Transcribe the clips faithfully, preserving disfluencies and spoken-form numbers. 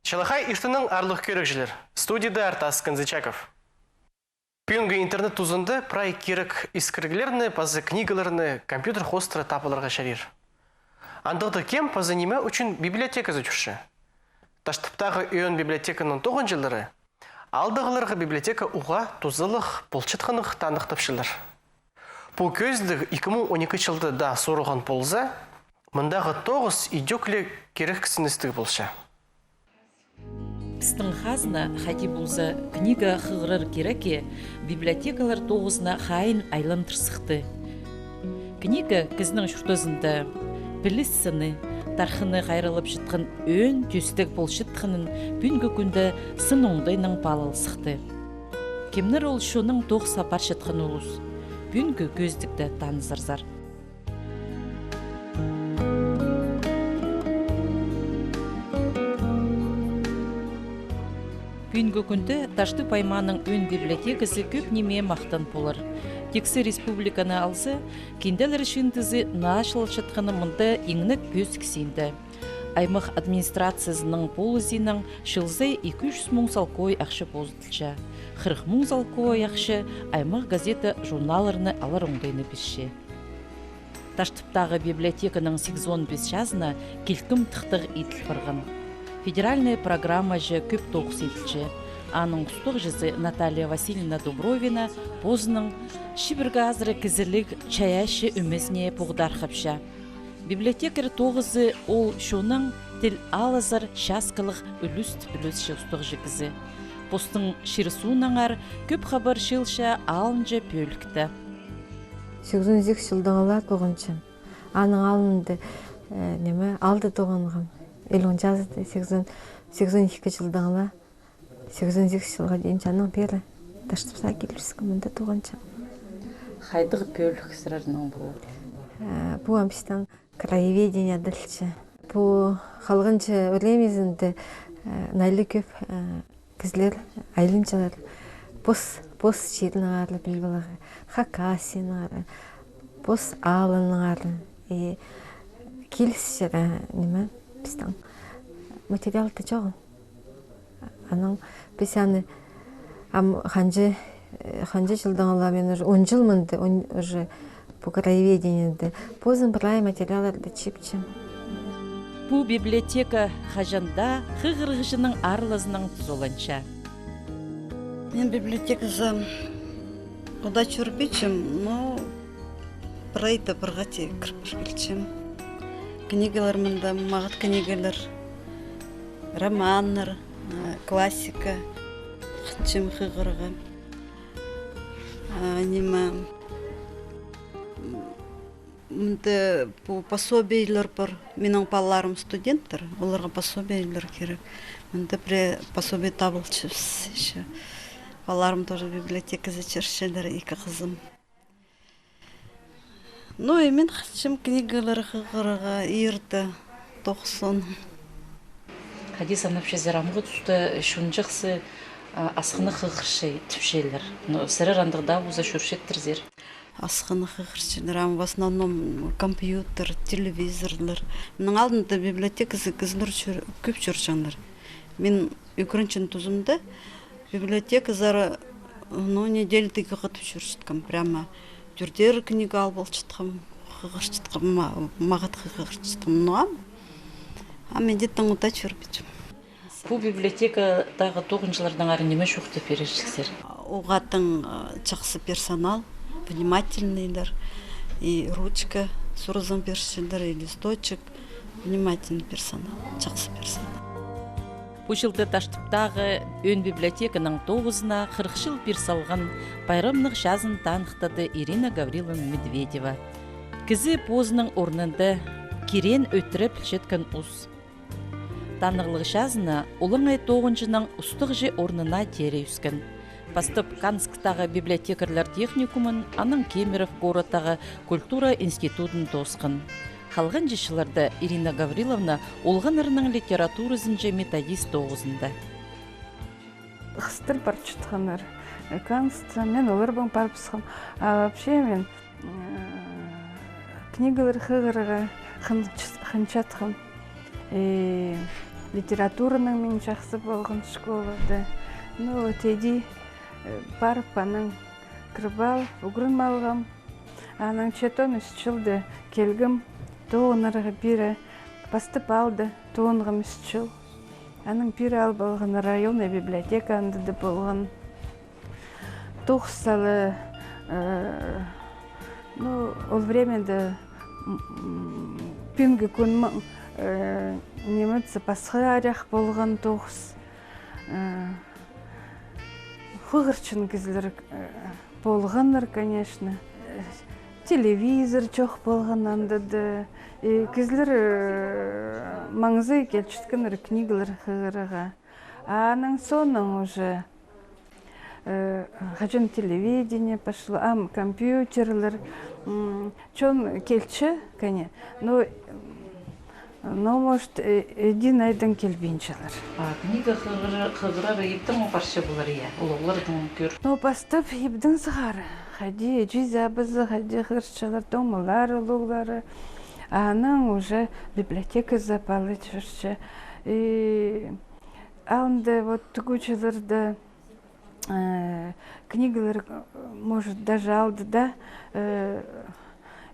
Чалахай иртеннең, аарлығ кӧрігҷілер. Студияда Артас Канзычаков. Пӱӱнгі интернет тузында прай кирек искіріглерні паза книгаларны компьютер хоостыра таап аларға чарир. Андағ даа кем паза ниме ӱчӱн библиотеказы чӧрче? Таштыптағы ӧӧн библиотеканың тоғынҷылары аалдағыларға библиотека уғаа тузалығ полчатханын таныхтапчалар. Пу кӧзідіг ікі муң он ікі чылда даа сурылған полза, мындағы тоғыс идӧк ле кирексіністіг полча. Пістің хазна, хайди полза, книга хығырар кирекке, библиотекалар тоғызына хайин айландыр сыхты. Книга кізінің чуртазында піліс сыны, тархыны хайраллапчатхан ӧӧн тӧстег полчатханын пӱӱнгі кӱнде сын оңдайнаң паалал сыхты. Кемнер ол чоннаң тоғыс апарчатхан улус? Пӱӱнгі кӧзідікте танызарзар. Пӱӱнгі кӱнде Таштып аймааның ӧӧн библиотеказы кӧп нимее махтан полар. Тиксі республиканы алза, кинделер чыындызы наачылалчатханы мында иңнек пӧзік синде. Аймах администрациязының полызиинаң чыл сай ікі чӱс муң салкой ахча позытылча. Хырых муң салкой ахча аймах газета-журналларны алар оңдайны пирче. Таштыптағы библиотеканың сигізон пис чазына килкім тыхтағ иділ парған. Федеральнай программаҷа кӧп тоғыс иділче. Аның устағҷызы Наталья Васильевна Дубровина позының чибіргі азыра кізіліг чайаачы ӧмезіне поғдархапча. Библиотекарь тоғызы ол чоннаң тіл алызар часкалығ ӱлӱс тіп ӱлесче устағҷы кізі. Постың чир-суунаңар кӧп хабар чыылча алынҷа пӧлікте. Сигізон сигіс чылдаң ала тоғынчам. Аның алнында, э, ниме, аалда тоғынғам. Ӱлӱкӱн чазыда, сигізон, сигізон ікі чылдаң ала. Сигізон сигіс чылға тиин чанның пеер Таштыпсаа килібіскем, мында тоғынчам. Хайдағ пӧлік сірернің пу? Э, пу ам пістің краеведение адалча. Пу халғанҷы времязында, э, наа ле кӧп, э, кізілер айланчалар. Пос, пос чирінеңер, піліп аларға, Хакасиянаңар, пос аалынаңар. И килісчелер, э, ниме, пістің материалда чоғыл. Анаң піс аны, ам, ханҷа, э, ханҷа чылдаң ала, мин уже он чыл мында, он, уже пу краеведениеде. Позым прай материалларды чыыпчам. Пу библиотека хаҷан даа хығырығҷының аарлазынаң тузаланча. Мин библиотеказы удаа чӧрбинчем, но прай даа пір хати кіріп килчем. Книгалар мында, мағат книгалар, романнар, а, классика, хынчам хығырарға. А, ниме, м, мында пу пособиелер пар. Минің палаларым студенттер, оларға пособиелер кирек. Мында пірее пособие табылча ещё. Палаларым тоже библиотеказы чӧрчелер, ікі хызым. Ну, и мин хынчам книгалар хығырарға, ирте тоғыссам. Хайди санапчазар, амғы туста чон чахсы, а, асхынах хығырча тіпчелер. Но сірер андағ даа уза чӧрчеттірзер. Асхынах хығырчалар, ам в основном компьютер, телевизорлар. Мының алдында библиотеказы кізілер чӧр-, кӧп чӧрҷеңнер. Мин ӱгренчең тузымда библиотеказар, ну, неделяда ікі хати чӧрчеткем. Прямо тӧртер книга алып алчатхам, хығырчатхам, ма-, мағат хығырчатхам. Ну, ам, ам мин дее таң удаа чӧрбинчем. Пу библиотекадағы тоғынҷыларнаңар ниме чоохтап пирерҷіксер? Уғаа тың, э, чахсы персонал, внимательныйлар, и ручка сурзаң пирчелер, и листочек. Внимательный персонал, чахсы персонал. Пу чылда Таштыптағы ӧӧн библиотеканың тоғызына хырых чыл пир салған пайрамнығ чазын таныхтады Ирина Гавриловна Медведева. Кізі позының орнында киреен ӧтіре пілчеткен ус. Танығлығ чазына олаңай тоғынҷының устағҷы орнына теере ӧскен. Пастап Кансктағы библиотекарьлар техникумын, анаң Кемерово городтағы культура институтын тоосхан. Халғанҷы чылларда Ирина Гавриловна олғаннарның литературазынҷа методист тоғызында. Хыстар парчатханнар, э, Канскта, мин оларбаң парыбысхам. А вообще мин, э, книгалар хығырарға хынч-, хынчатхам. И Литературанаң мин чахсы полған школада. Ну, вот иди, э, парып, анаң кіріп алып, ӱгреніп алғам. Анаң читон ӱс чылда килгем тоғынарға пире, пастап алды, тоғынғам ӱс чыл. Анаң пире алып алған районный библиотека, анда даа полған. Тоғыс сала, э, ну, ол времяда, м, м, пӱӱнгі кӱн м-, э, нимеде пасхарах полған тоғыс. Э, хығырчаң кізілер, э, полғаннар, конечно. Э, телевизор чох полған анда даа. И кізілер, э, маңзы килчеткеннер книгалар хығырарға. Аның соонаң уже, э, хаҷан телевидение пошло, ам компьютерлер, м, чон килче, кӧні. Но, но, может, э, ідӧк айдаң килбинчелер. А книга хығыр-, хығырарға ибдең парча полар, я, улуғлардаң кӧр. Но пастап ибдең сығара. Хайди іҷезі-абазы, хайди хығырчалар, томалары, улуғлары. Анаң уже библиотеказар пала чӧрче. И алында вот тӱгӱчелерде, э, книгалар, э, может, даже алды даа, э,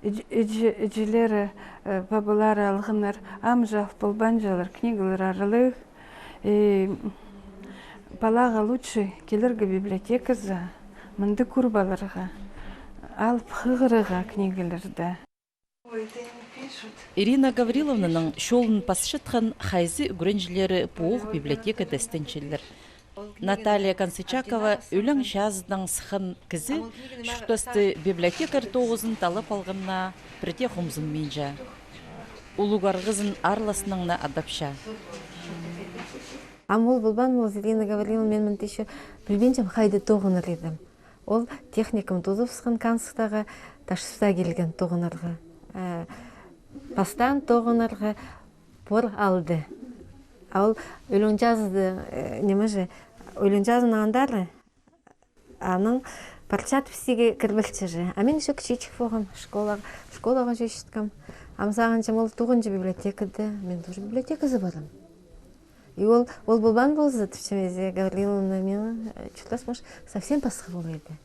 іҷ-, іҷе-, іҷелері, э, пабалары алғаннар, ам же ал полбинчалар книгалар аралығ. И палаға лучше килерге библиотеказар, мында кӧріп аларға, алып хығырарға книгаларды. Ирина Гавриловнаның чолын пасчатхан хайзы ӱгренҷілері пу ох библиотекада істенчелер. Наталья Консычакова ӧлең чазыдаң сыххан кізі чуртасты библиотекарь тоғызын таллап алғанына пірдее хомзынминча. Улуғ арғызын аарласнаң на адапча. Ам ол полбаан, ол Ирина Гавриловна, мин мында ещё пілбинчем, хайда тоғынар идім. Ол техникум тоозыбысхан Канскта, Таштыпта килген тоғынарға. Э, пастаан тоғынарға пор алды. А ол ӧлең чазыда, э, ниме же, ӧлең чазынаң андар, анаң парчат пістіге кірбелче же. А мин ещё кічіҷек полғам, школаға, школаға чӧрчеткем. Ам сағынчам, ол тоғынча библиотекада, мин тоже библиотеказар парам. И ол, ол полбаан полза, тіпчем, Ирина Гавриловна, мин, э, чуртас, может, совсем пасха полар иді.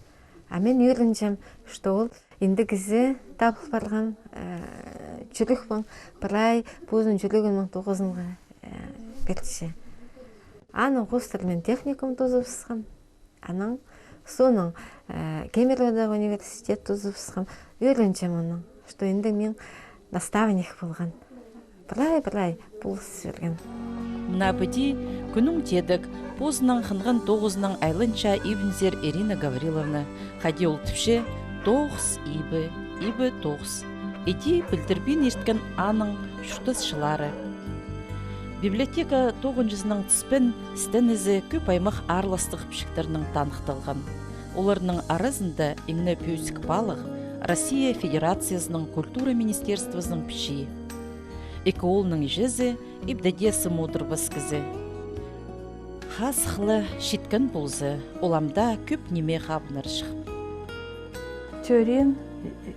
А мин ӧрінчем, что ол індіг кізі табыл парған, э, чӱрек пеен, прай позының чӱрегінің тоғызынға, э, пирче. Анаң хоостыра мин техникум тоозыбысхам. Анаң соонаң, э, Кемероводағы университет тоозыбысхам. Ӧрінчем анаң, что індіг мин наставник полған. Прай-прай полыс ӧрген. Мына піди кӱннің теедек позының хынған тоғызынаң айланча ибінзер Ирина Гавриловна. Хайди ол тіпче, тоғыс ибі, ибі тоғыс. Іди пілдірбин ирткен аның чуртасчылары. Библиотека тоғынҷызынаң тіспин стенізі кӧп аймах аарластығ пічіктернең таныхталған. Оларның аразында иң не пӧзік палығ Россия Федерациязының культура министерствозының пічии. Ікі оолның іҷезі ибде дее сым одырбас кізі. Хазых ла читкен полза, ол ам даа кӧп ниме хабынарҷых. Тӧреен,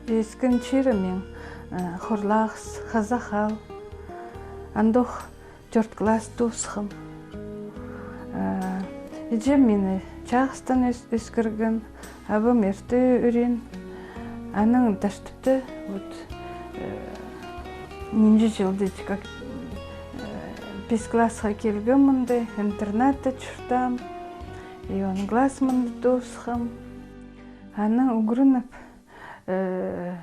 ӧскен чирім мин, э, Хорлағас, Хазахал. Андох тӧрт класс тоосхам. Э, іҷем мині чағыстаң ӧс-, ӧскірген, абам ирте ӱрен. Анаң Таштыпта, вот, э, нинҷе чылда, как, э, пис классха килгем мында, интернатта чуртаам. И он класс мында тоосхам. Анаң ӱгреніп, э,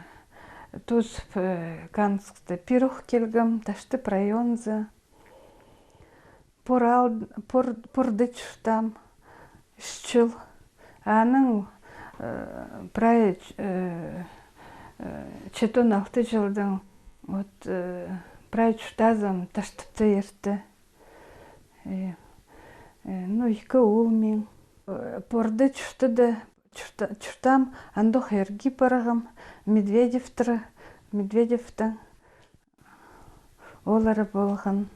тоозып, э, Канскта пирох килгем, Таштып районзар. Пор ал-, пор-, порда чуртаам ӱс чыл. Анаң, э, прай, э, э, читон алты чылдаң, вот, э, прай чуртазым Таштыпта иртті. Э, э, ну, ікі оол мин. Э, порда чуртада чурта-, чуртаам, андох ирге парғам, Медведевтер, Медведевтің ооллары полған.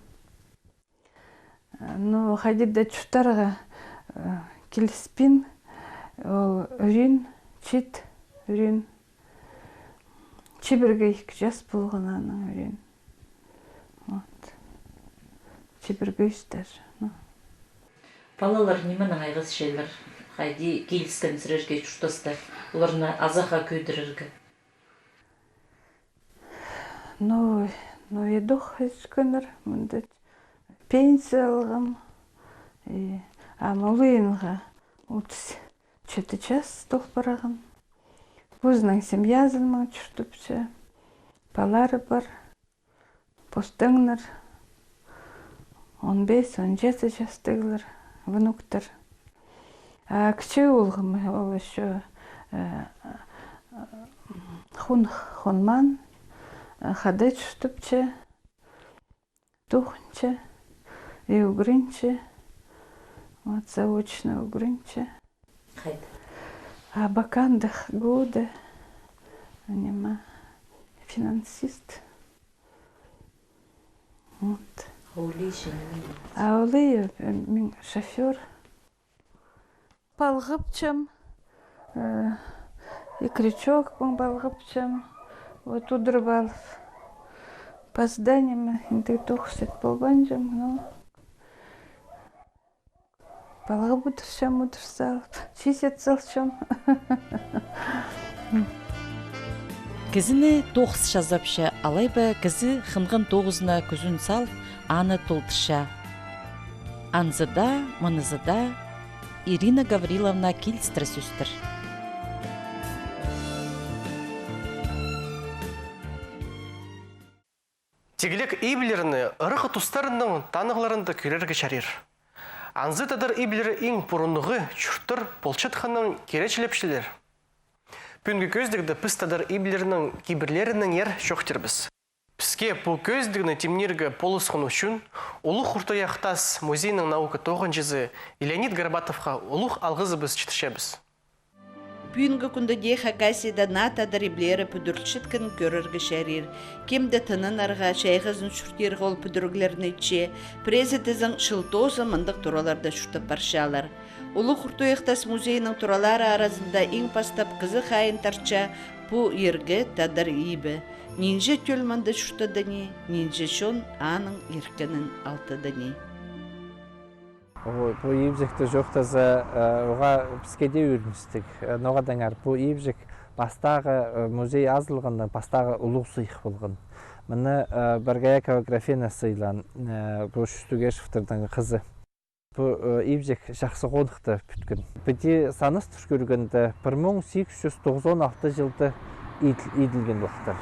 Ну, хайди даа чуртарға, э, киліспин, ол ӱрен, чит, ӱрен. Чибіргі ікі час полған аның ӱрен. Вот. Чибіргі ӱстер. Ну. Палалар нименең айғасчалар, хайди киліскен сірерге чуртаста оларны азахха кӧдірерге? Ну, ну, идӧк ӧскеннер, мында пенсия алғам. И, а, ам улуғ иңге отыс читі час тол парған. Позының семьязынаң чуртапча. Палалары пар. Постаңнар он пис, он читі частығлар, внуктар. А кічіг оолғым, ол ещё, э, хун-, хонмаан, э, хада чуртапча, тоғынча и ӱгренче. Вот, заочно ӱгренче. Хайда? Абаканда ГУ-да, ниме, финансист. Вот. А улии чи ниме? А улии, э, мин шофёр. Палғапчам, э, и крючокпаң палғапчам. Вот удур палып. Паза ниме, індіг тоғыс ит полбинчам, ну. Палғап удурчам, удур салып, чизет салчам. Кізіні тоғыс чазапча, алай ба кізі хынған тоғызына кӱзін салып, аны толдырча. Анзы даа, мынызы даа Ирина Гавриловна килістіре сӧстер. Тигілек иблерні ырах тустарының танығларында кӧрерге чарир. Анзы тадар иблері иң пурунғы чурттар полчатханын киречілепчелер. Пӱӱнгі кӧзідігде піс тадар иблерінің кибірлерінеңер чоохтирбыс. Піске пу кӧзідігні тимнирге полысхан ӱчӱн Улуғ Хуртуях тас музейінің наука тоғынҷызы Леонид Горбатовха улуғ алғызыбыс читірчебіс. Пӱӱнгі кӱнде дее Хакасияда наа тадар иблері пӱдірілчеткенін кӧрерге чарир. Кем-де тынанарға, чайғызын чуртирға ол пӱдіріглерні итче, пірезі тізең чыл тооза мындағ тураларда чуртап парчалар. Улуғ Хуртуях тас музейінің туралары аразында иң пастап кізі хайиин тартча пу иргі тадар ибі. Нинҷе тӧл мында чуртады ни, нинҷе чон аның иркінін алтады ни. Ой, пу ибҷекті чоохтаза, э, уғаа піске дее ӧріністіг. Э, ноға теңер, пу ибҷек пастағы, э, музей азылғанда, пастағы улуғ сыйых полған. Мыны, э, Боргоякова Аграфена сыйлаан, э, пу Чӱстӱк Эшевтернің хызы. Пу, э, ибҷек чахсы хоныхта пӱткен. Піди санастыр кӧргенде, пір муң сигіс чӱс тоғызон алты чылда иділ-, иділген лахтар.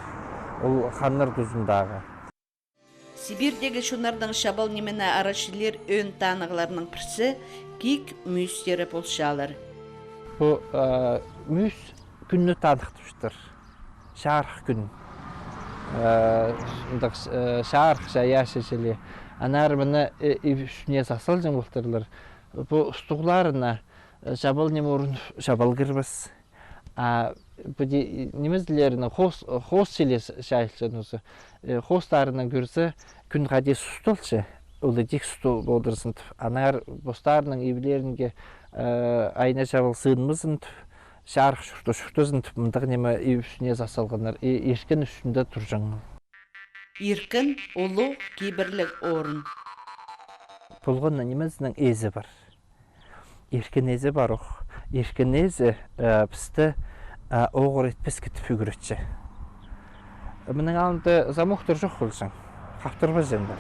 Ол ханнар тузындағы. Сибирьдегі чоннарның чабал нимені арачылир ӧӧн танығларының пірсі кик мӱӱстері полчалар. Пу, э, мӱӱс кӱнні таныхтапчатыр. Чарых кӱн. Э, ындағ, э, чарых чайаачы чіли. Аннаңар мыны, э, иб ӱстӱне сас салҷаң полтырлар. Пу устуғларына, э, чабал ниме орын чабал кірбес. А піди нимезілерінің хоос, хоос чіли чайылча нозы. Э, хоостарынаң кӧрзе, кӱн хайди сусталча, ол идӧк сустал полдырзын тіп. Аннаңар постарының иблерінге, э, айна чабал сыынмазын тіп, чарых чурта чуртазын тіп, мындағ ниме иб ӱстӱне сас салғаннар, и иркін ӱстӱнде турҷаң. Иркін — улуғ кибірліг орын. Полған на нимезінің ээзі пар. Иркін ээзі пар ох. Иркін ээзі, э, пісті, э, оғыр итпеске тіп ӱгретче. Мының алнында замоктар чох полҷаң. Хаптырбаҷаңнар.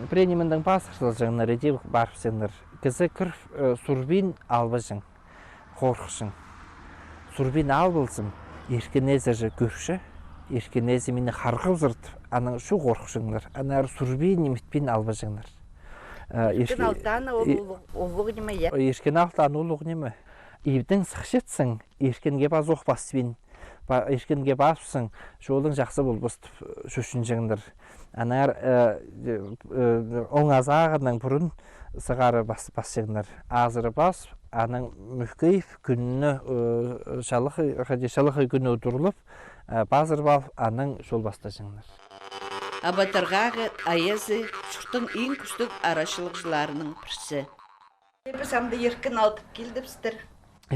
Пірее нимедең пазыр салҷаңнар, иди парыбысчаңнар. Кізі кір, э, сурбин албаҷаң. Хорыхчаң. Сурбин алып алзам, иркін ээзі же кӧрче, иркін ээзі мині харғыбызар тіп, анаң чох хорыхчаңнар, аннаңар сурбин ниме итпин албаҷаңнар. Э, иркін алты аны ол улуғ, улуғ ниме, я? Иркін алты аны улуғ ниме. Ибдең сыхчатсаң, иркінге пазох паспин, па-, иркінге паспассаң, чолың чахсы полбас тіп, э, чӧрҷеңнер. Аннаңар, э, э, оң азағынаң пурун сығара пас-, пасчаңнар. Азыра пас, анаң мӱкейіп, кӱнні, э, чалахай, хайди, чалахай кӱнні удурлап, э, пазырып алып, анаң чол пастаҷаңнар. Абатырғағы аязы чурттың иң кӱстіг арачылығҷыларының пірсі. Піс амды иркін алтап килдібістір.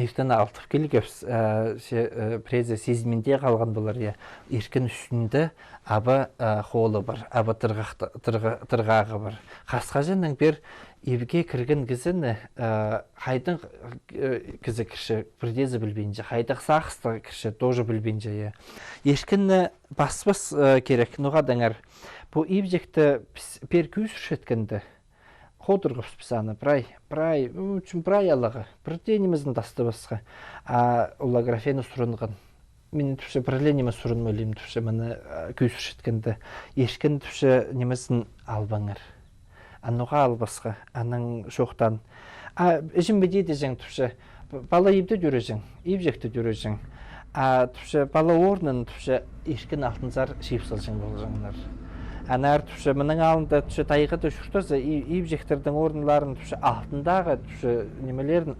иртен алтап килгебіс, піреезі сизінминде халған полар, я. Иркін ӱстӱнде аба, а, холы пар, аба тырғах-, тырға-, тырғағы пар. Хасхаҷының пеер ибге кірген кізіні, а, хайдаң, э, кізі кірче, пірдеезі пілбинче, хайдағ сағыстығ кірче, тоже пілбинче, я. Иркінні паспас, э, кирек, ноға теңер. Пу ибҷекті піс пеер кӧзірчеткенде, ходырғабыс піс аны прай, прай, ну, чым прай алағы, пірдее нимезін тастабасха. А ол Аграфена сурынған. Мин тіпче, пір ле ниме сурынмалим, тіпче, мыны, а, кӧзірчеткенде, иркін, тіпче, нимезін албаңар. А ноға албасха, аның чоохтаан. А іҷем піди тіҷең, тіпче, пала ибде тӧреҷең, ибҷекте тӧреҷең. А, тіпче, пала орнын, тіпче, иркін алтынзар чыып салҷаң полҷаңнар. Аннаңар, тіпче, мының алнында, тіпче, тайғада чуртаза, и-, ибҷектернің орынларын, тіпче, алтындағы, тіпче, нимелерін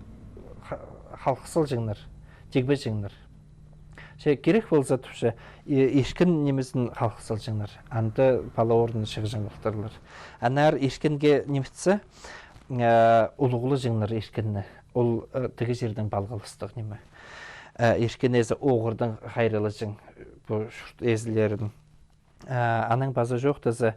ха-, халғап салҷаңнар, тигбеҷеңнер. Че кирек полза, тіпче, и-, иркін нимезін халғап салҷаңнар. Анда пала орнын чығаҷаң полтырлар. Аннаңар иркінге ниме итсе, э, улуғлаҷаңнар иркінні. Ол, э, тігі чирдең палғалыстығ ниме. Э, иркін ээзі оғырдаң хайраллаҷаң, пу чурт ээзілерін. Э, анаң паза чоохтаза,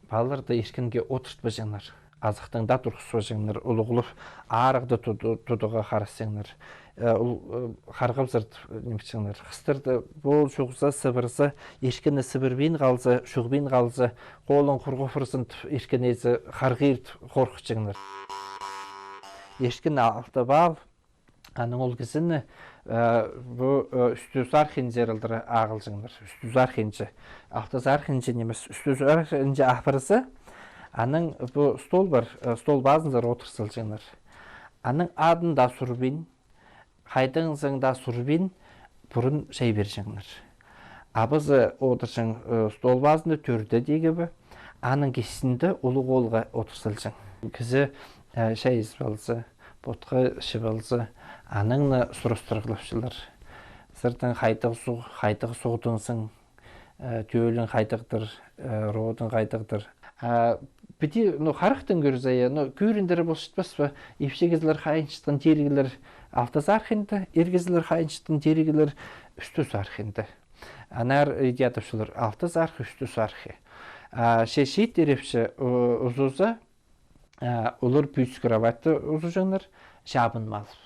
палаларды иркінге одыртпаҷаңнар. Азахтаң даа турғыспаҷаңнар, улуғлап, арығда туды-, тударға харасчаңнар. Э, ол, э, харғабызар тіп, э, ниме итчеңнер. Хыстарны пол чуғыза, сыбырза, иркіні сыбырбин халза, чуғбин халза, холын хурғап парзын тіп, иркін ээзі харғыр тіп хорыхчаңнар. Иркін алтап ал, анаң ол кізіні, э, пу, э, Ӱстӱс Архинҷа алдыра ағылҷаңнар. Ӱстӱс Архинҷа. Алтыс Архинҷа нимес, Ӱстӱс Архинҷа апарза, анаң пу стол пар, э, стол пазынзар одыр салҷаңнар. Анаң адын даа сурбин, хайдағ ниме даа сурбин, пурун чай пирҷеңнер. Абазы одырҷаң, э, стол пазында тӧрде тигібі, аның кистінде улуғ оолғы одыр салҷаң. Кізі, э, чай ізіп алза, потха ізіп алза, анаң на сурастырғлапчалар. Сірернің хайдағ суғ-, хайдағ суғдаңзың, э, тӧлің хайдағдыр, э, родың хайдағдыр. А піди, ну, харахтаң кӧрзе, я, ну, кӧріндері полчатпас па, ипчі кізілер хайынчатхан тиріглер Алтыс Архинда, ир кізілер хайынчатхан тиріглер Ӱстӱс Архинда. Аннаңар идея тапчалар, Алтыс Архи, Ӱстӱс Архи. А че чиит ирепче, у-, узуза, а, олар пӱӱс кроватьта узуҷаңнар, чабынмалып.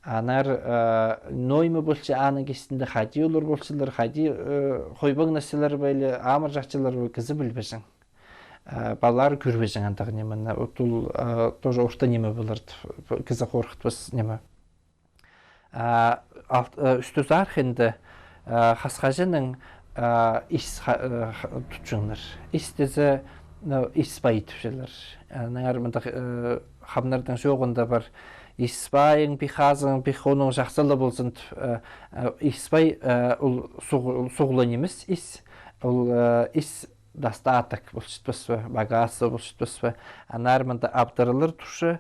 Аннаңар, э, ноо ниме полча аның кистінде, хайди олар полчалар, хайди, э, хойбаңнасчалар ба или амырҷатчалар ба, кізі пілбеҷең. Э, палалар кӧрбеҷең андағ нимені. От ол, э, тоже орта ниме полар, кізі хорыхтапча ниме. А, алт-, э, Ӱстӱс Архинда, э, хасхаҷының, э, ис ха-, э, ха-, тутчаңнар. Ис тізе, ну, ис пай тіпчелер. Аннаңар мындағ, э, хамнарның чооғында пар: ис пайың, пих азың, пих хонуң чахсы ла ползын тіп, э, э, ис пай, э, ол суғ-, суғ ла нимес, ис, ол, э, ис достаток полчатпас па, богатство полчатпас па. Аннаңар мында абдыралар турча,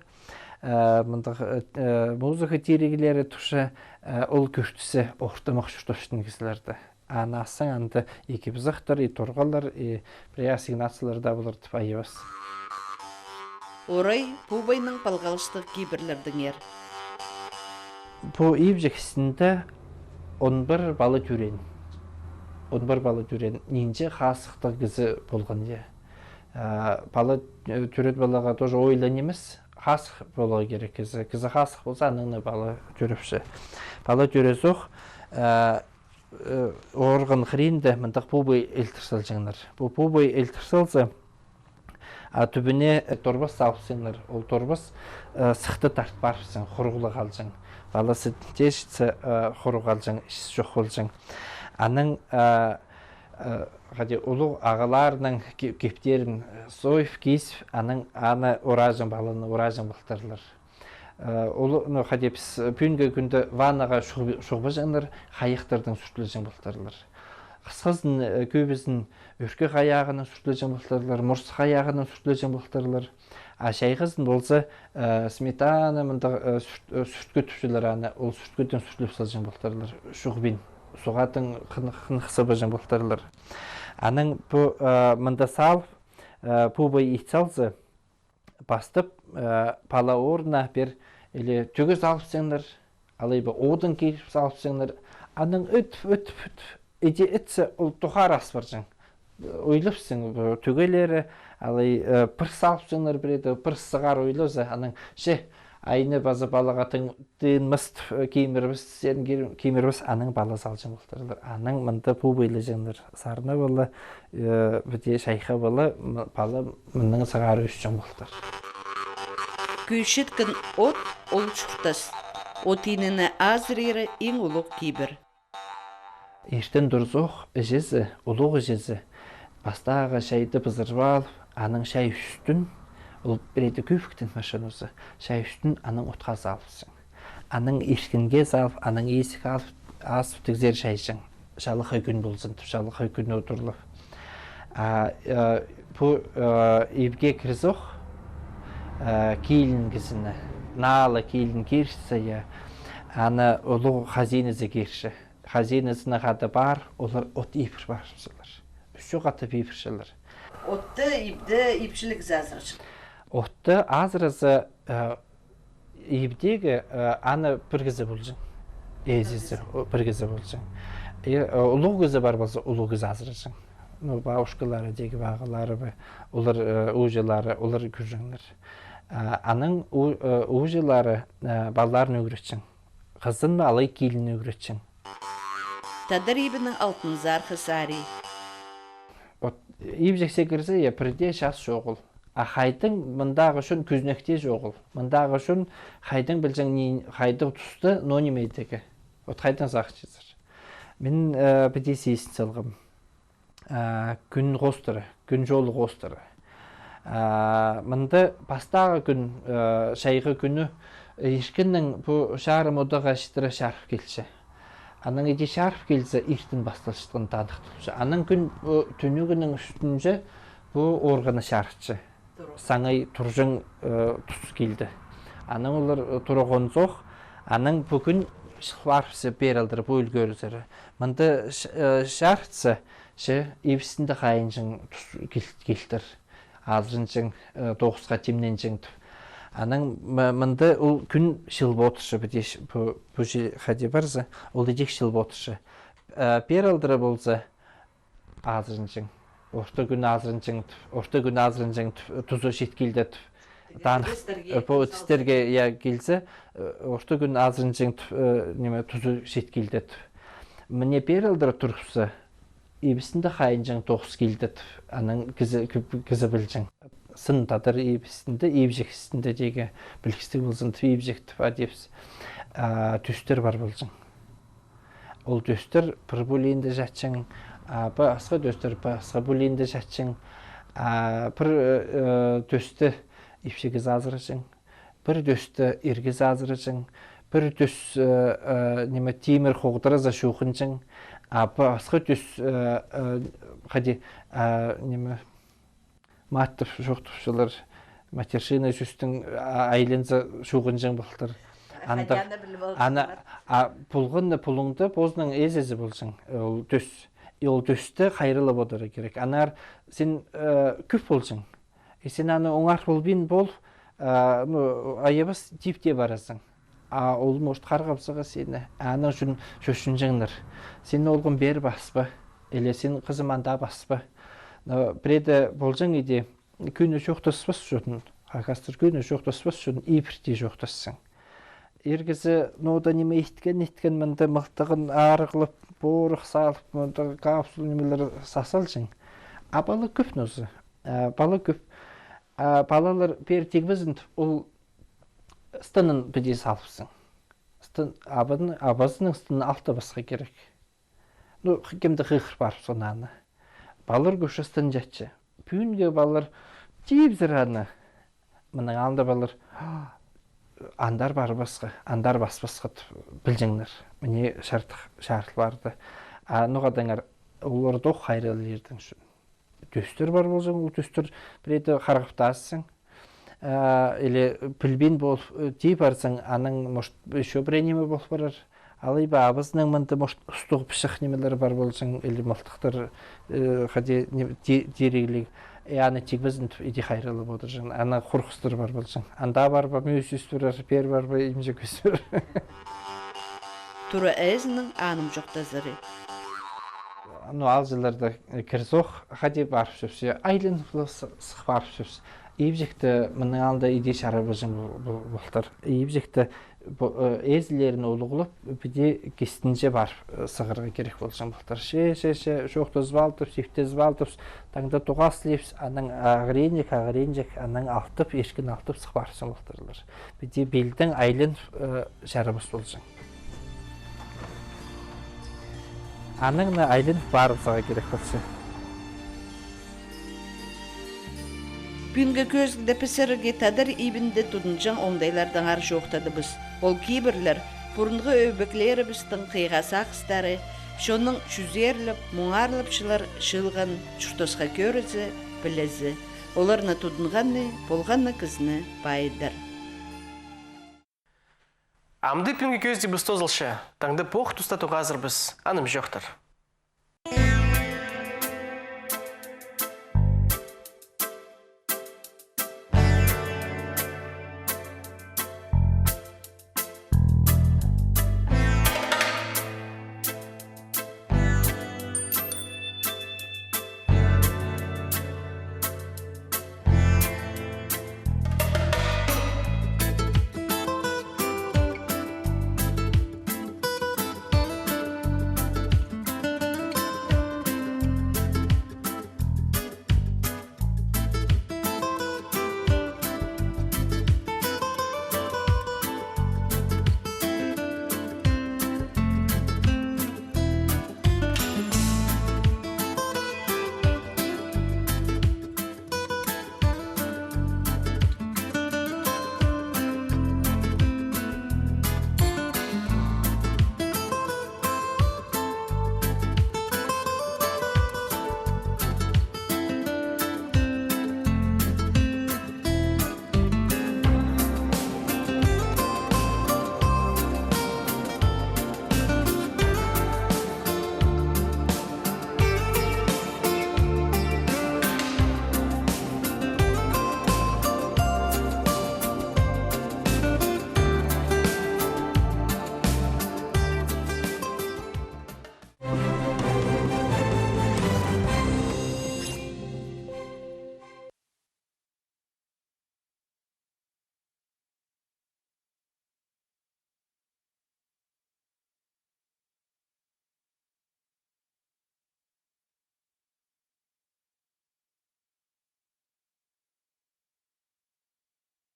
э, мындағ, э, э, музыка тиріглері турча, э, ол кӧртізі ортымах чуртапчатхан кізілерді. Аннаң анда икі пызыхтар, и торғалар, и пірее ассигнациялар даа полар тіп айабас. Орай Пубайның палғалыстығ кибірлердеңер. Пу ибҷек істінде он пір пала тӧреен. Он пір пала тӧреен. Нинҷе хазыхтығ кізі полған, я. А, пала, э, тӧрет палаға тоже ойлаң нимес. Хазых поларға кирек кізі. Кізі хазых полза, анаң на пала тӧрепче. Пала тӧрезох, э, э, орган хыринда мындағ пубай илтір салҷаңнар. Пу пубай илтір салза, а тӱбіне, э, торбас салыпсаңнар. Ол торбас, э, сыхты тартып парыпсаң, хуруғлығ халҷаң. Палазы тежітсе, э, хуруғ халҷаң, іс чох полҷаң. Анаң, э, э, хайди, улуғ ағаларның ки-, киптерін, э, сойып, кизіп, анаң аны ораҷаң, паланы ораҷаң полтырлар. Э, ол, ну, хайди піс, э, пӱӱнгі кӱнде ваннаға чуғ-, чуғбаҷаңнар, хайахтарнаң сӱртлеҷең полтырлар. Хысхазын, э, кӧбізін ӧркі хайағынаң сӱртлеҷең полтырлар, морсых хайағынаң сӱртлеҷең полтырлар. А чайғызын полза, э, сметана, мындағ, э, сӱрт-, э, сӱрткі тіпчелер аны, ол сӱрткідең сӱртлеп салҷаң полтырлар. Чуғбин, суғ адың хын-, хынығ сыбаҷаң полтырлар. Анаң пу, э, мында салып, э, пубай ит салза, пастап, э, пала орнына пеер или тӱгӱр салыпсаңнар, алай ба одын киріп салыпсыңнар, анаң ӧтіп, ӧтіп, ӧтіп, иди итсе, ол тоғар ас парҷаң. Ойлапсың, бу тӱгелері, алай, э, пір салыпсыңнар, пірееде пір сығара ойлаза, анаң, че, айны паза палаға тың тыынмас, э, кимірбес, сен кир-, кимірбес, анаң пала салҷаң полтырлар. Анаң мында пу пайлаҷаңнар. Сарна пала, э, піди чайха пала, м-, пала мыннаң сығара ӧсчең полтыр. Кӧзіткен от ол чуртас. От инені азыриры иң улуғ кибір. Иртен турзох, іҷезі, улуғ іҷезі, пастағы чайды пызырып алып, анаң чай ӱстӱн, ол пірееде кӧбіктің машиназы, чай ӱстӱн анаң отха салыпсың. Анаң иркінге салып, анаң ээзік алып, азып тігзер чайҷаң. Чалахай кӱн ползын тіп, чалахай кӱн одырлап. А, э, пу, э, ибге кірзох, э, килін кізіні, наала килін кирче, я, аны улуғ хазиназы кирче. Хазиназына хада пар, олар от ибір парыбысчалар. Ӱс чоғаттап ибірчелер. Отты ибде ибчіліг азырчы. Отты азырза, э, ибдегі, э, аны пір кізі полҷаң. Ээзізі, о, пір кізі полҷаң. И, э, улуғ кізі пар полза, улуғ кізі азырҷаң. Ну, бабушкалары, тегі пағалары ба, олар, э, ууҷалары, олар кӧрҷеңнер. А, анаң у-, э, ууҷалары, э, палаларын ӱгретчең. Хызын алай килін ӱгретчең. Тадар ибінің алтынзархы сари. Вот, ибҷексе кірзе, я, пірдее час чоғыл. А хайдаң мындағы чон кӱзнекте чоғыл. Мындағы чон хайдаң пілҷең, ни, хайдағ туста, но ниме идерге. Вот хайдаң сағынчазар. Мин, э, піди сизін салғам. А, кӱн хоостыра, кӱн чолы хоостыра. А, мында пастағы кӱн, а, чайғы кӱні, иркіннең пу чарым одағға читіре чарып килче. Анаң иди чарып килзе, иртен пасталчатхан таныхтылча. Анаң кӱн, пу, тӱнігінің ӱстӱнҷе пу орғаны чарытча. Саңай турҷаң, э, тус килді. Анаң олар, э, турғанзох, анаң пу кӱн чыл парыбысса, пеер алдыра пу ӱлгӧрізері. Мында ч-, э, чарытса, че ибісінде хайынҷаң тус кил-, килтір. Азырынҷаң, э, тоғысха тимненҷең тіп. Анаң м-, мында ол кӱн чыл полтырча, піди ч-, пу, пу чил хайди парза, ол идӧк чыл полтырча. Э, пеер алдыра полза, азырынҷаң. Орта кӱн азырынҷаң тіп, орта кӱн азырынҷаң тіп, тузы чит килді тіп. Танығ, тістерге, э, пу тістерге, я, килзе, э, орта кӱн азырынҷаң тіп, э, ниме, тузы чит килді тіп. Мына пеер алдыра турыбысса, ибісінде хайынҷаң тоғыс килді тіп, анаң кізі, кізі пілҷең. Сын тадар ибісінде, ибҷек істінде тегі пілдістіг ползын тіп, ибҷек тіп, а, тибіс. А, тӧстер пар полҷаң. Ол тӧстер пір пулиинде чатчаң, а, пасха тӧстер пасха пулиинде чатчаң, а, пір, э, э, тӧсті ипчі кізі азыраҷаң, пір тӧсті ир кізі азыраҷаң, пір тӧс, э, э, ниме, тимір хоғдыраза чуғынҷаң, а, пасха тӧс, э, э, хайди, а, ниме, маттап чоохтапчалар, матершина сӧстең, а, айланза чуғынҷаң полтыр. Андағ, аны, а, полғаны пулуңда позының ээзі полҷаң, ол тӧс. И ол тӧсті хайраллап одырарға кирек. Аннаңар син, э, кӧп полҷаң. И син аны оңар полбин пол, э, ну, айабас тип тее парасың. А ол, может, харғапсаға сині. Аның ӱчӱн чӧрчеңнер. Син олғым пеер паспа, или син хызым анда паспа. Но пірееде полҷаң иди, кӱні чоохтаспас ӱчӱн, хакастар кӱні чоохтаспас ӱчӱн, ибіртте чоохтассаң. Ир кізі, ну, да ниме иткен, иткен, мында мылтығын арығлап, порох салып, мында капсул нимелер сасалҷаң. А пала кӧп ноза. А пала кӧп. А палалар пеер тигбезін, ол стынын піди салыпсың. Стын, абазының, абазының стынын алтабасха кирек. Ну, х-, кемді хығыр парып соонаң аны. Палалар кӧп частан чатча. Пӱӱнгі палалар тибізер аны. Мының алнында палалар андар парбасха, андар паспасха тіп пілҷеңнер. Мына чардых, чарыл парды. А ноға даңар, олар тох хайраллирдың ӱчӱн. Тӧстер пар полҷаң, ол тӧстер пірееде харғап тастассың. А, или пілбин пол, э, тии парзаң, анаң, может, ещё пірее ниме пол парар. Алай ба абазының мында, может, устығ пічік нимелер пар полҷаң, или мылтыхтар, э, хайди, ниме, ти-, тирігліг. Э, аны тигбезін тіп, иди хайраллап одырҷаң. Аны хорғыстар пар полҷаң. Анда парба мӱс ӱс турар, пеер парба имҷек ӱс турар. тура ээзінің анымҷохтазары. Ну, аалҷыларда, э, кір-соох хайди парыбысчабыс, айланып ла с-, сых парыбысчабыс. Ибҷекті мының алнында иди чарабаҷаң пол-, пол-, полтыр. Ибҷекті пу, э, ээзілерін улуғлап, піди кистінҷе парып, э, сығарға кирек полҷаң полтыр. Че, че, че, чоохтазып алтып, сифтезіп алтып, таңда тоғас лепс, анаң ағыринҷек, ағыринҷек, анаң алтып, иркін алтып сых парыбысчаң полтырлар. Піди пилдең айланып, э, чарабас полҷаң. Анаң на айланып парыбызарға кирек полча. Пӱӱнгі кӧзідігде піс сірерге тадар ибінде тудынҷаң оңдайлардаңар чоохтадыбыс. Ол кибірлер пурунғы ӧбеклерібістің хыйға сағыстары, чонның чӱзерлеп, муңарлапчалар чыылған чуртасха кӧрізі, пілізі. Оларны тудынғаны, полғаны кізіні пайыдар. Амды пӱӱнгі кӧзідігбіс тоозылча, таңда пу ох туста тоғазарбыс, анымҷохтар.